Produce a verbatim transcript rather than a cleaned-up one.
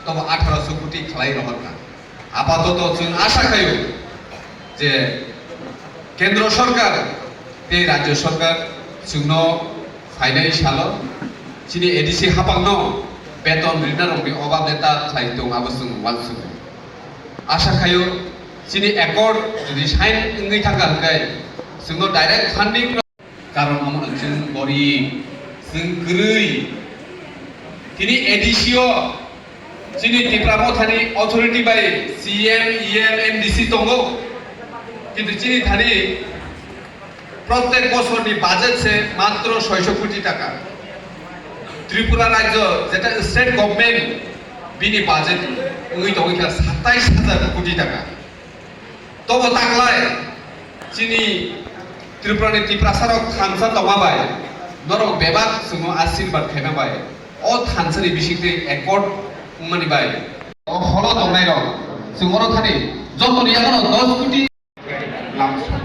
Tobo atharo so koti khlai rohorkha. Apatoto chwng asha khaio je Kendro Sorkar tei Rajyo Sorkar chwngno phainai salo chini A D C haphangno beton rinarokni obab de ta khlai tong abo chwng uansukgo. Asha khaio chini accord jodi sign wngwi thangkha hwnkhe chwngno direct funding. Karon omono chwng gorib, chwng kwrwi. Tini A D C o chini Tipra Mothani authority bai C M, E M, M D C tongo. Kintu chini thani prottek bosorni budget se matro soisho koti taka. Tripura rajyo jeta state government bini budget wngwi tongwi kha satais hajar koti taka. Tobo taklai chini Tripurani Tiprasarok thansa tongma bai norok bebak chwngno asirbad khaima bai o thansani bisingtwi accord wngmani bai o holo tongnairok chwng oro thani jotoni yakhano dos koti lamsa.